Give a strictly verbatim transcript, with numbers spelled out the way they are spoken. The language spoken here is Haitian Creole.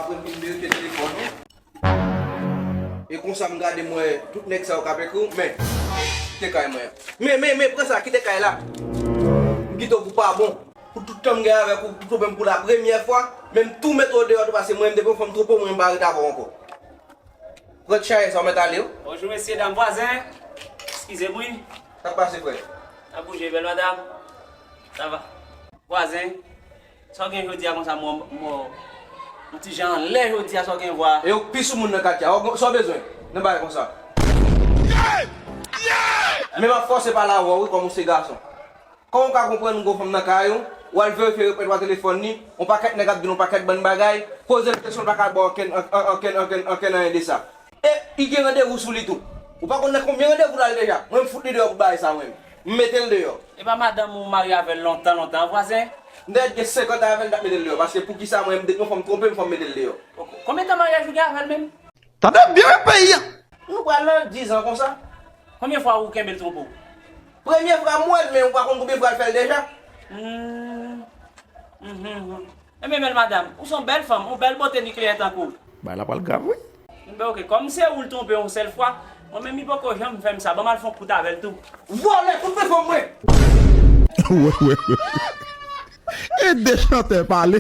Apre m fin verifye telefòn ou. E konsa m gade m wè tout nèg sa yo k ap ekri w, men, kite kay mwen an. Men, men, men, pran sa, kite kay la. M kite w pou pa bon. Pou tout tan m gen avèk ou, pou twonpe m pou la premyè fwa, men m tou mete w deyò tou, paske mwen menm depi yon fanm twonpe w, mwen m pa ret avè w ankò. Pran ti chaje sa w mèt ale wi. Bonjou mesye dam, vwazen. Eskize m wi. Sa k pase frè? N ap bouje bèl madanm. Sa va? Vwazen, sa w gen jodi a konsa mò, mò, yon ti jan anlè jodi a, sa w gen vwa? E ou k pi sou moun nan katye a, sa w bezwen nan bagay konsa? Men m ap fòse pale avè w wi, kòm ou se gason. Kòman w ka konprann ou gon fanm nan kay ou, w al verifye repètwa telefòn li, yon pakèt nèg ap di l yon pakèt bann bagay, poze l kesyon, l pa ka ba w okenn, an- an- okenn, okenn, okenn anyen de sa. E li gen randevou sou li tou. Ou pa konn nan konbyen randevou l al deja? Mwen m fout li deyò pou bagay sa mwen. M mete l deyò. E pa madanm ou marye avè l lontan, lontan, vwazen? M te gen senkant an avè l, m t ap mete l deyò. Paske poukisa mwen, m, depi yon fanm twonpe m, fò m mete l deyò. Konbyen tan maryaj ou gen avè l menm? Tande byen wi peyi a. Nou pral nan diz an konsa. Konbyen fwa ou kenbe l twonpe w? Premye fwa m wè l, men ou pa konn konbyen fwa l fè l deja. Hmm. Mhm, mhm. Ebyen bèl madanm, ou se yon bèl fanm, yon bèl bote nikleyè tankou w. Bagay la pral grav wi. Enben oke, kòm se ou l twonpe yon sèl fwa, mwen menm li poko janm fè m sa, ban m al fè yon kout avè l tou. Vòlè, kout men fanm mwen! Wi, wi, wi. E de chantè pale.